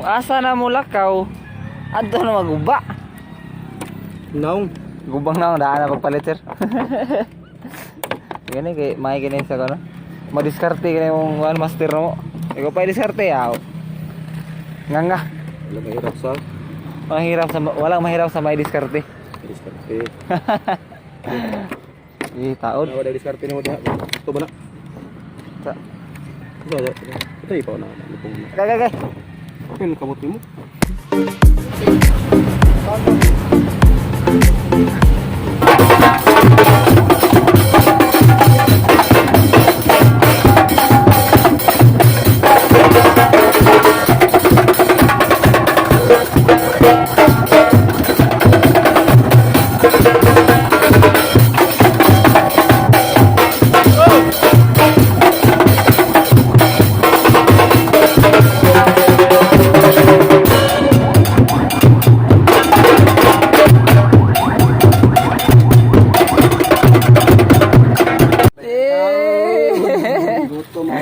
Kung asa na mo lakaw, adto na maguba. Naong. Gubang na ang daan na pagpalit, sir. Gani kay may gani sa kono. Madiskarte kini mong one master mo. Ikaw pa diskarte aw. Nga nga. Wala mahirap sa Mahirap sa walang mahirap sa may diskarte. diskarte. Eh, taod. Wala diskarte nimo diha. Ito ba na? Sa. Ito ba? Ito ipaw na. Lupong na. Kay kay kay. Yun kamot nimo.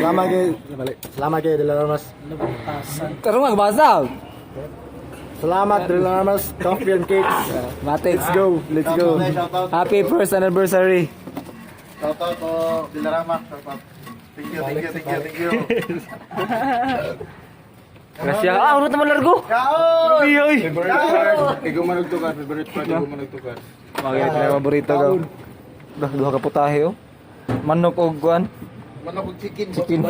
Salamat kay Salamat kay De La Ramos. Karon magbasa. Salamat De La Ramos Coffee and Cakes. Mate. Let's go. Let's go. Happy first anniversary. Shout out to Dilarama. Shout out. Thank you, thank you, thank you, thank you. Gracias. Ah, urot naman largo. Kaon! Uy, uy. Favorite part. Ikaw managtukan. Favorite part. Ikaw managtukan. Bagay ka paborito ka. Dah duha ka putahe oh. Manok og kuan. Manok og chicken. Chicken.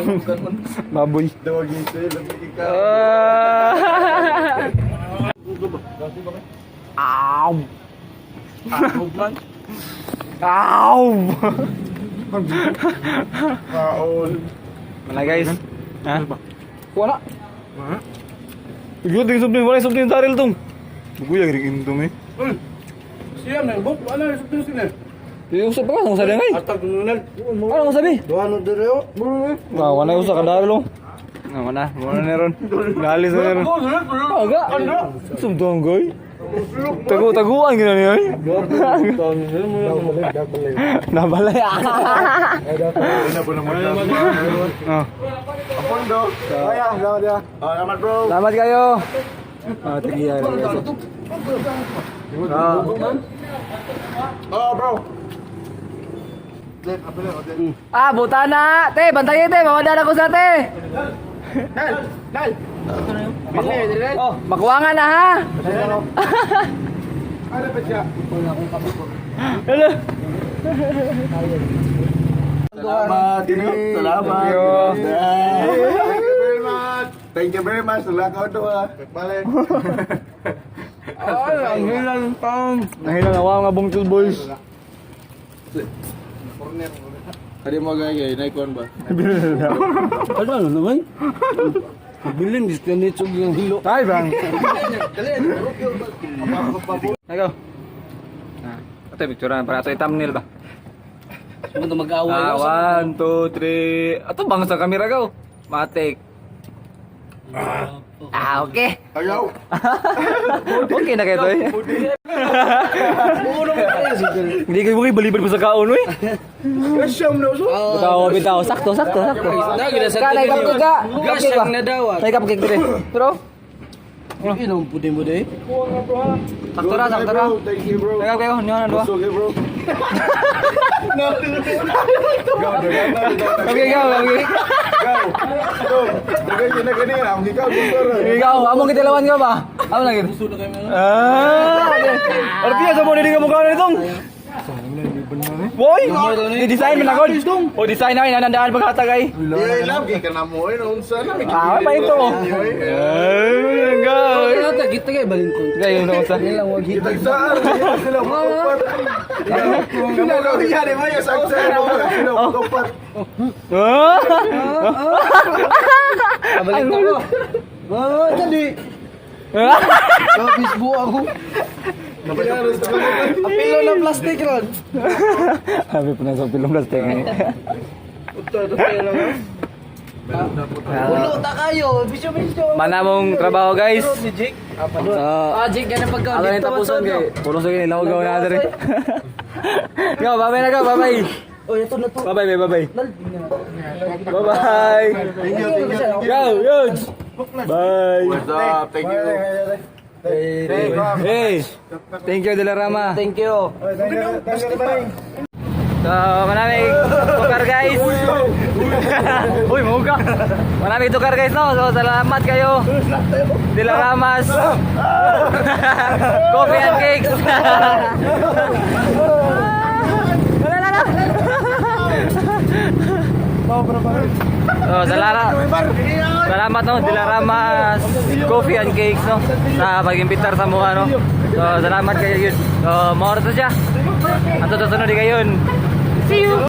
Baboy. Dawag yung sa'yo. Lamig ka. Ah. Aw. Aw. Kaon. Mana guys? Ha? Kuha na. Yun, tingin something, wala something daril tong. Bukuya ring intong eh. Siya man bok wala sa pinsine. Yung usap pa ka, sabi ngay. Atag nunal. Ano ang sabi? Duha no dire oh. Wah, wala usa ka daril oh. Nah, mana? Mana meron? Galis na meron. Aga. Sumtuan goy. Tagu-taguan gina niya. eh. Nabalay. Oh. Apondo. Kaya, salamat ya. Oh, salamat bro. Salamat kayo. Ah, tigiya na guys. Ah. Oh, bro. Glenn, apel na, Glenn. Ah, buta na. Te, bantayan te, mawadala ko sa te. Nal! Nal! Oh, makuha nga na ha. Ano ba siya? Hello. Salamat. Salamat. Thank you. Thank you very much. Thank you very much. Salamat doa. Balik. Ay, ang hilang tang. Nahilang ako nga bungkil boys. Kadi mo gay gay naikon ba? Ano naman? Mabilin gusto ni tsug yung hilo. Ay, bang. Go. Ah, ito picture na para ato i-thumbnail ba? Mo mag-away. Ah, one, two, three. Ato bang sa camera go. Matik. Ah, okay. Ayaw. Okay na kayo to eh. Hindi kayo mo balibad pa sa kaon eh. Kasyam na uso. Bitaw, bitaw. Sakto, sakto, sakto. Ka, naikap ka. Gas ang nadawat. Naikap cake dire. Pero, Inom pudi mo day. sakto ra, sakto ra. Thank you bro. Naikap kayo, niyo na dua. Okay bro. Okay, go, okay. Go. Go. Dagay na gani ang ikaw doktor. Ikaw, among kitilawan ka ba? Amo lang gid. Ah, okay. Artiya sa mo dili ka mukha nitong. Boy, di-design man ako. O design na inanandaan paghatag ay. Di love kay kana mo ay unsa na may Ah, pa ito. Ay, go. Ata kita kay balingkon. Gay, unsa unsa. Tagsaan sila mga Kamo yan mo yung saksa mo sila upat. Ah! Kabalik ako. Ah, dali. Sa Facebook ako. Apilo ng plastic ron. Sabi po na sa pilong plastic eh. Uto, ito lang. Ulo ta kayo. Bisyo bisyo. Mana mong trabaho guys. Si Jake. So, Ah, Jake ganun pagka Ako na tapuson kay. Pulong sa gini, lawag na dere. Go, bye-bye na go, bye-bye. Oh, ito na to. Bye-bye, bye-bye. Bye-bye. Thank you, thank you. Yo, yo. Bye. What's up? Thank you. Hey, thank you, De La Rama. Thank you. So, maraming tukar, guys. Uy, muga. Maraming tukar, guys, no. So, salamat kayo. De La Ramas. Coffee and cakes. Wala na na. Oh, salamat. Salamat, no, De La Ramas Coffee and Cakes, no, sa pag-imbitar sa mukha, no. So, salamat kayo yun. So, more to siya. Ato susunod kayo yun. See you.